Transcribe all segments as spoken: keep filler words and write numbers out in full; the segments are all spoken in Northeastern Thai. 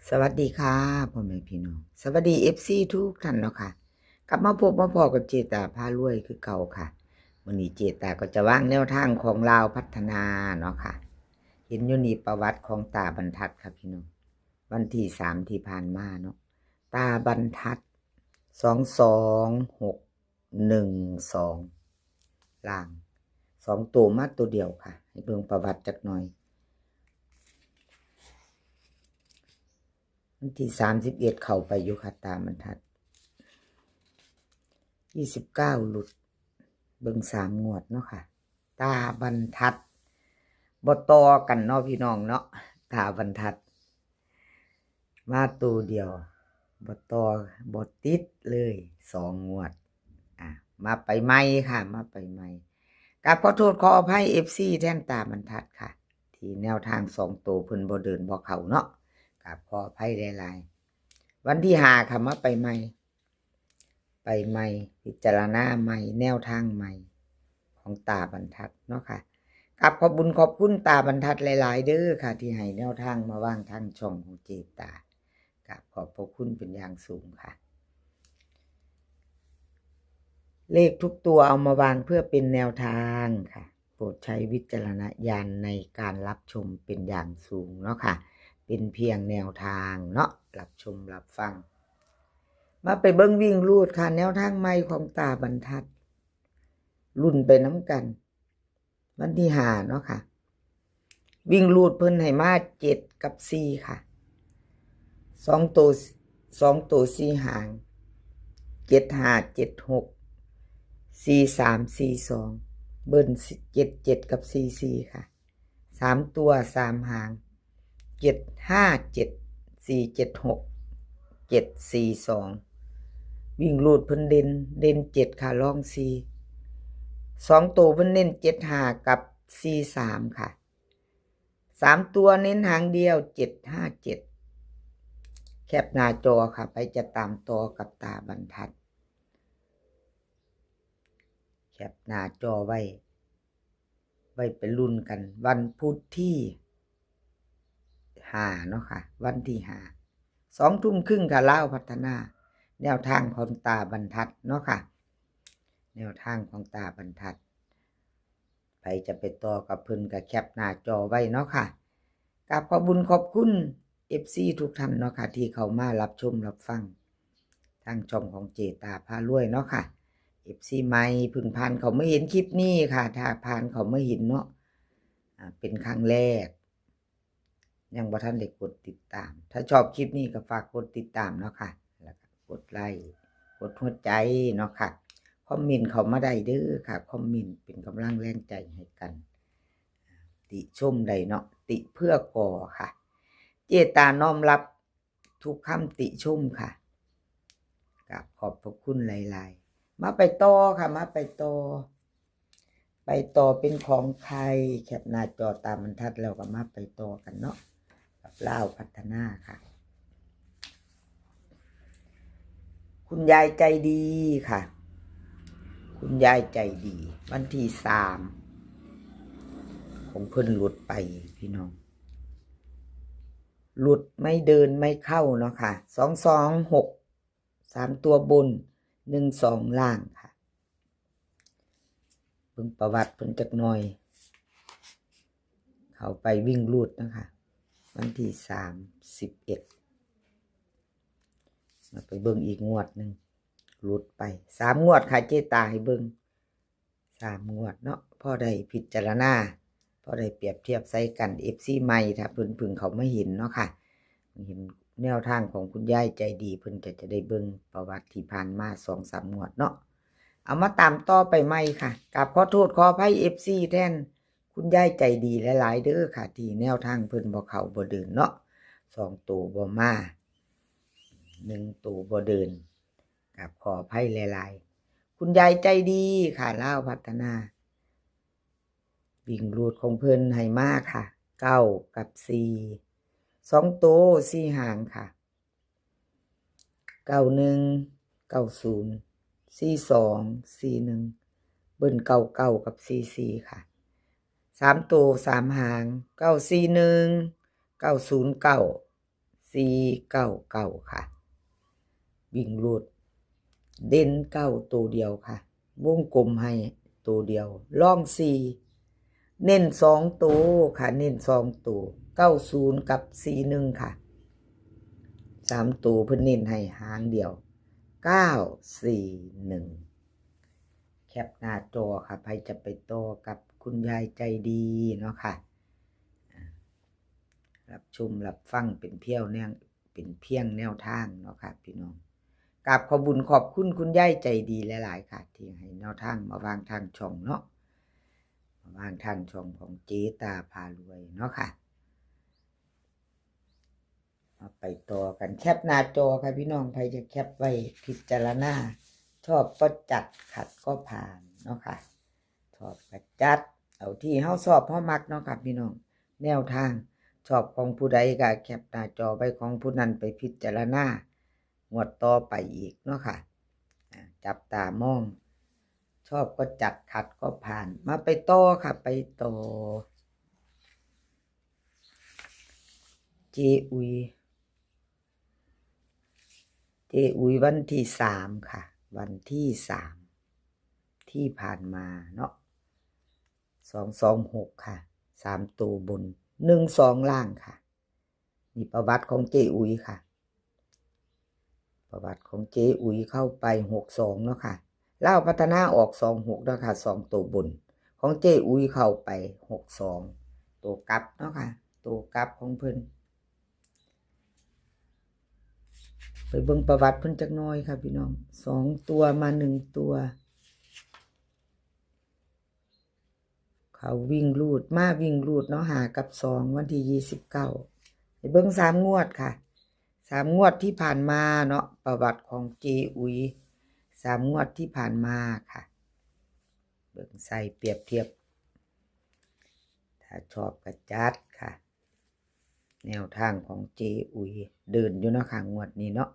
สวัสดีค่ะ พ่อแม่พี่น้อง สวัสดี เอฟซี ทุกท่านเนาะค่ะ กลับมาพบมาพ้อกับเจตาพารวยคือเก่าค่ะ มื้อนี้เจตาก็จะวางแนวทางของลาวพัฒนาเนาะค่ะ เห็นอยู่นี่ประวัติของตาบรรทัดค่ะพี่น้อง วันที่สามที่ผ่านมาเนาะ ตาบรรทัด สองสองหกหนึ่งสอง ล่าง สองตัวมาตัวเดียวค่ะ ให้เบิ่งประวัติจักหน่อย วันที่สามสิบเอ็ดเข้าไปอยู่ค่ะ ตาบรรทัด ยี่สิบเก้าหลุด เบิ่งสามงวดเนาะค่ะ ตาบรรทัด บ่ต่อกันเนาะพี่น้องเนาะ ตาบรรทัด มาตัวเดียว บ่ต่อ บ่ติดเลย สองงวด อ่ะ มาไปใหม่ค่ะ มาไปใหม่ กราบขอโทษขออภัย เอฟซี แทนตาบรรทัดค่ะ ที่แนวทางสองตัวเพิ่นบ่เดินบ่เข้าเนาะ กราบขออภัยหลายๆ วันที่ห้าค่ะ มาไปใหม่ ไปใหม่ พิจารณาใหม่ แนวทางใหม่ ของตาบรรทัดเนาะค่ะ กราบขอบบุญขอบคุณตาบรรทัดหลายๆ เด้อค่ะ ที่ให้แนวทางมาวางทางช่องของเจตา กราบขอบพระคุณเป็นอย่างสูงค่ะ เลขทุกตัวเอามาวางเพื่อเป็นแนวทางค่ะ โปรดใช้วิจารณญาณในการรับชมเป็นอย่างสูงเนาะค่ะ เป็นเพียงแนวทางเนาะ รับชมรับฟัง มาไปเบิ่งวิ่งรูดค่ะ แนวทางใหม่ของตาบรรทัด รุ่นไปน้ำกัน วันที่ห้าเนาะค่ะ วิ่งรูดเพิ่นให้มาเจ็ดกับสี่ค่ะ สองตัว สองตัวสี่หาง เจ็ดห้า เจ็ดหก สี่สาม สี่สอง เบิ้ล เจ็ดเจ็ด กับ สี่สี่ ค่ะ สามตัวสามหาง เจ็ดห้าเจ็ด สี่เจ็ดหก เจ็ดสี่สอง วิ่งรูดเพิ่นเด่น เด่นเจ็ดค่ะ รองสี่ สองตัวเพิ่นเน้นเจ็ดห้ากับสี่สามค่ะ สามตัวเน้นหางเดียว เจ็ดห้าเจ็ด แคปหน้าจอค่ะ ไปจะตามต่อกับตาบรรทัด แคปหน้าจอไว้ ไว้ไปลุ้นกัน วันพุธที่ห้าเนาะค่ะ วันที่ห้า สองทุ่มครึ่งค่ะ ลาวพัฒนา แนวทางของตาบรรทัดเนาะค่ะ แนวทางของตาบรรทัด ไผจะไปต่อกับเพิ่นก็แคปหน้าจอไว้เนาะค่ะ กราบขอบบุญขอบคุณ เอฟซี ทุกท่านเนาะค่ะ ที่เข้ามารับชมรับฟัง ทางช่องของเจตาพารวยเนาะค่ะ เอฟซี ใหม่เพิ่งผ่านเข้ามาเห็นคลิปนี้ค่ะ ถ้าผ่านเข้ามาเห็นเนาะ อ่า เป็นครั้งแรก ยังบ่ทันได้กดติดตาม ถ้าชอบคลิปนี้ก็ฝากกดติดตามเนาะค่ะ แล้วก็กดไลค์ กดหัวใจเนาะค่ะ คอมเมนต์เข้ามาได้เด้อค่ะ คอมเมนต์เป็นกำลังแรงใจให้กัน ติชมได้เนาะ ติเพื่อก่อค่ะ เจตาน้อมรับทุกคำติชมค่ะ กราบขอบพระคุณหลายๆ มาไปต่อค่ะ มาไปต่อ ไปต่อเป็นของใคร แคปหน้าจอตาบรรทัดแล้วก็มาไปต่อกันเนาะ กับลาวพัฒนาค่ะ คุณยายใจดีค่ะ คุณยายใจดี วันที่สาม ของเพิ่นหลุดไปพี่น้อง หลุดไม่เดินไม่เข้าเนาะค่ะ สองสองหก สามตัวบน หนึ่งสอง ล่างค่ะ เบิ่งประวัติเพิ่นจักหน่อย เข้าไปวิ่งรูดนะคะ วันที่สามสิบเอ็ด มาไปเบิ่งอีกงวดหนึ่ง หลุดไป สามงวดค่ะ เจตาให้เบิ่ง สามงวดเนาะ พอได้พิจารณา พอได้เปรียบเทียบใส่กัน เอฟซี ใหม่ ถ้าเพิ่นเพิ่งเข้ามาเห็นเนาะค่ะ เห็นแนวทางของคุณยายใจดี เพิ่นก็จะได้เบิ่งประวัติที่ผ่านมาสองสามงวดเนาะ เอามาตามต่อไปใหม่ค่ะ กราบขอโทษขออภัย เอฟซี แทนคุณยายใจดีหลายๆ เด้อค่ะ ที่แนวทางเพิ่นบ่เข้าบ่เดินเนาะ สองตัวบ่มา หนึ่งตัวบ่เดิน กราบขออภัยหลายๆ คุณยายใจดีค่ะ ลาวพัฒนา วิ่งรูดของเพิ่นให้มาค่ะ เก้ากับสี่ สองตัวสี่หางค่ะ เก้าหนึ่ง เก้าศูนย์ สี่สอง สี่หนึ่ง เบิ้ล เก้าเก้า กับ สี่สี่ ค่ะ สามตัวสามหาง เก้าสี่หนึ่ง เก้าศูนย์เก้า สี่เก้าเก้าค่ะ วิ่งรูด เด่นเก้าตัวเดียวค่ะ วงกลมให้ตัวเดียว รองสี่ เน้นสองตัวค่ะ เน้นสองตัว เก้าศูนย์ กับ สี่หนึ่ง ค่ะ สามตัวเพิ่นเน้นให้หางเดียว เก้าสี่หนึ่ง แคปหน้าจอค่ะ ใครจะไปต่อกับคุณยายใจดีเนาะค่ะ อ่า รับชมรับฟังเป็นเพียงแนว เป็นเพียงแนวทางเนาะค่ะพี่น้อง กราบขอบบุญขอบคุณคุณยายใจดีหลายๆค่ะ ที่ให้แนวทางมาวางทางช่องเนาะ มาวางทางช่องของเจ๊ตาพารวยเนาะค่ะ เอาไปต่อกัน แคปหน้าจอค่ะพี่น้อง ใครจะแคปไว้พิจารณา ชอบก็จัด ขัดก็ผ่านเนาะค่ะ ชอบก็จัด เอาที่เฮาชอบเฮามักเนาะค่ะพี่น้อง แนวทางชอบของผู้ใดก็แคปหน้าจอไว้ของผู้นั้นไปพิจารณา งวดต่อไปอีกเนาะค่ะ อ่า จับตามอง ชอบก็จัด ขัดก็ผ่าน มาไปต่อค่ะ ไปต่อ เจ๊อุ๋ย เจ๊อุ๋ยวันที่สามค่ะ วันที่สามที่ผ่านมาเนาะ สองสองหกค่ะ สามตัวบน หนึ่งสองล่างค่ะ นี่ประวัติของเจ๊อุ๋ยค่ะ ประวัติของเจ๊อุ๋ยเข้าไปหกสองเนาะค่ะ ลาวพัฒนาออกสองหกเนาะค่ะ สองตัวบน ของเจ๊อุ๋ยเข้าไปหกสอง ตัวกลับเนาะค่ะ ตัวกลับของเพิ่น ไปเบิ่งประวัติเพิ่นจักหน่อยค่ะพี่น้อง สองตัวมาหนึ่งตัว เขาวิ่งรูด มาวิ่งรูดเนาะ ห้ากับสอง วันที่ยี่สิบเก้า ไปเบิ่งสามงวดค่ะ สามงวดที่ผ่านมาเนาะ ประวัติของเจ๊อุ๋ย สามงวดที่ผ่านมาค่ะ เบิ่งใส่เปรียบเทียบ ถ้าชอบก็จัดค่ะ แนวทางของเจ๊อุ๋ย เดินอยู่เนาะค่ะ งวดนี้เนาะ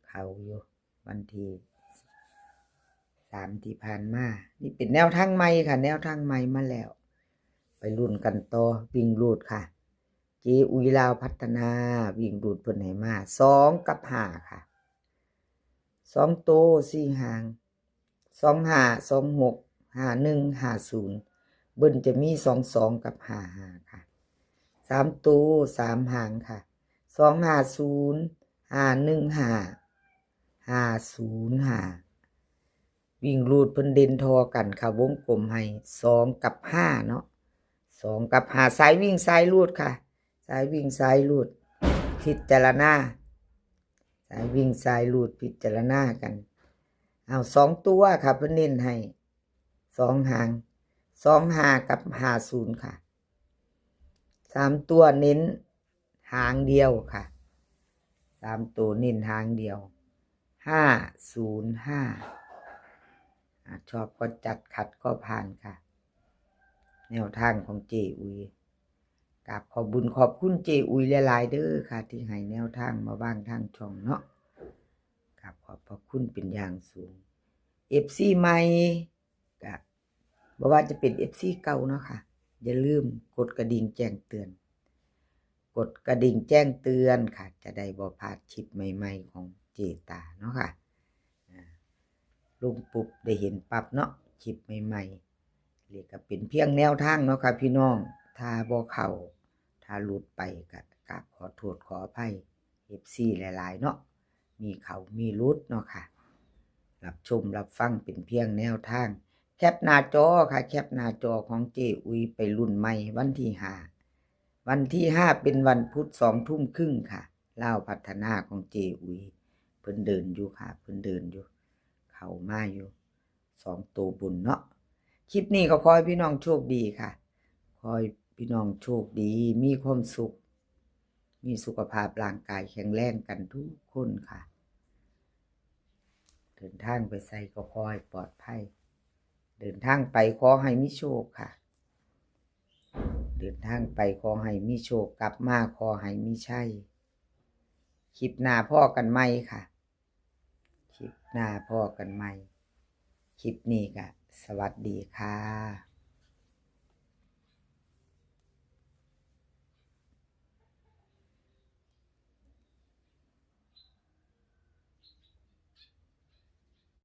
เข้าอยู่ วันที่สามที่ผ่านมา นี่เป็นแนวทางใหม่ค่ะ แนวทางใหม่มาแล้ว ไปลุ้นกันต่อ วิ่งรูดค่ะ เจ๊อุ๋ยลาวพัฒนา วิ่งรูดเพิ่นให้มา สองกับห้าค่ะ สองตัวสี่หาง สองห้า สองหก ห้าหนึ่ง ห้าศูนย์ เบิ้ลจะมีสองสอง กับห้าห้าค่ะ สามตัวสามหางค่ะ สองห้าศูนย์ ห้าหนึ่งห้า ห้าศูนย์ห้า วิ่งรูดเพิ่นเด่นทอกันค่ะ วงกลมให้สองกับห้าเนาะ สองกับห้า สายวิ่งสายรูดค่ะ สายวิ่งสายรูด พิจารณา สายวิ่งสายรูดพิจารณากัน เอาสองตัวค่ะ เพิ่นเน้นให้สองหาง สองห้า กับ ห้าศูนย์ ค่ะ สามตัวเน้นหางเดียวค่ะ สามตัวเน้นหางเดียว ห้าศูนย์ห้า อ่ะ ชอบก็จัด ขัดก็ผ่านค่ะ แนวทางของเจ๊อุ๋ย กราบขอบบุญขอบคุณเจ๊อุ๋ยหลายๆเด้อค่ะ ที่ให้แนวทางมาวางทางช่องเนาะ กราบขอบพระคุณเป็นอย่างสูง เอฟซี ใหม่ ก็บ่ว่าจะเป็น เอฟซี เก่าเนาะค่ะ อย่าลืมกดกระดิ่งแจ้งเตือน กดกระดิ่งแจ้งเตือนค่ะ จะได้บ่พลาดคลิปใหม่ๆของเจ๊ตาเนาะค่ะ อ่า ลงปุ๊บได้เห็นปั๊บเนาะ คลิปใหม่ๆ นี่ก็เป็นเพียงแนวทางเนาะค่ะพี่น้อง ถ้าบ่เข้า ถ้าหลุดไปก็กราบขอโทษขออภัย เอฟซี หลายๆเนาะ มีเข้ามีหลุดเนาะค่ะ รับชมรับฟังเป็นเพียงแนวทาง แคปหน้าจอค่ะ แคปหน้าจอของเจ๊อุ๋ย ไปลุ้นใหม่วันที่ห้า วันที่ห้าเป็นวันพุธ สองทุ่มครึ่งค่ะ ลาวพัฒนาของเจ๊อุ๋ย เพิ่นเดินอยู่ค่ะ เพิ่นเดินอยู่ เข้ามาอยู่ สองตัวบนเนาะ คลิปนี้ก็ขอให้พี่น้องโชคดีค่ะ ขอให้พี่น้องโชคดี มีความสุข มีสุขภาพร่างกายแข็งแรงกันทุกคนค่ะ เดินทางไปไสก็ขอให้ปลอดภัย เดินทางไปขอให้มีโชคค่ะ เดินทางไปขอให้มีโชค กลับมาขอให้มีชัย คลิปหน้าพ้อกันใหม่ค่ะ คลิปหน้าพ้อกันใหม่ คลิปนี้ก็สวัสดีค่ะ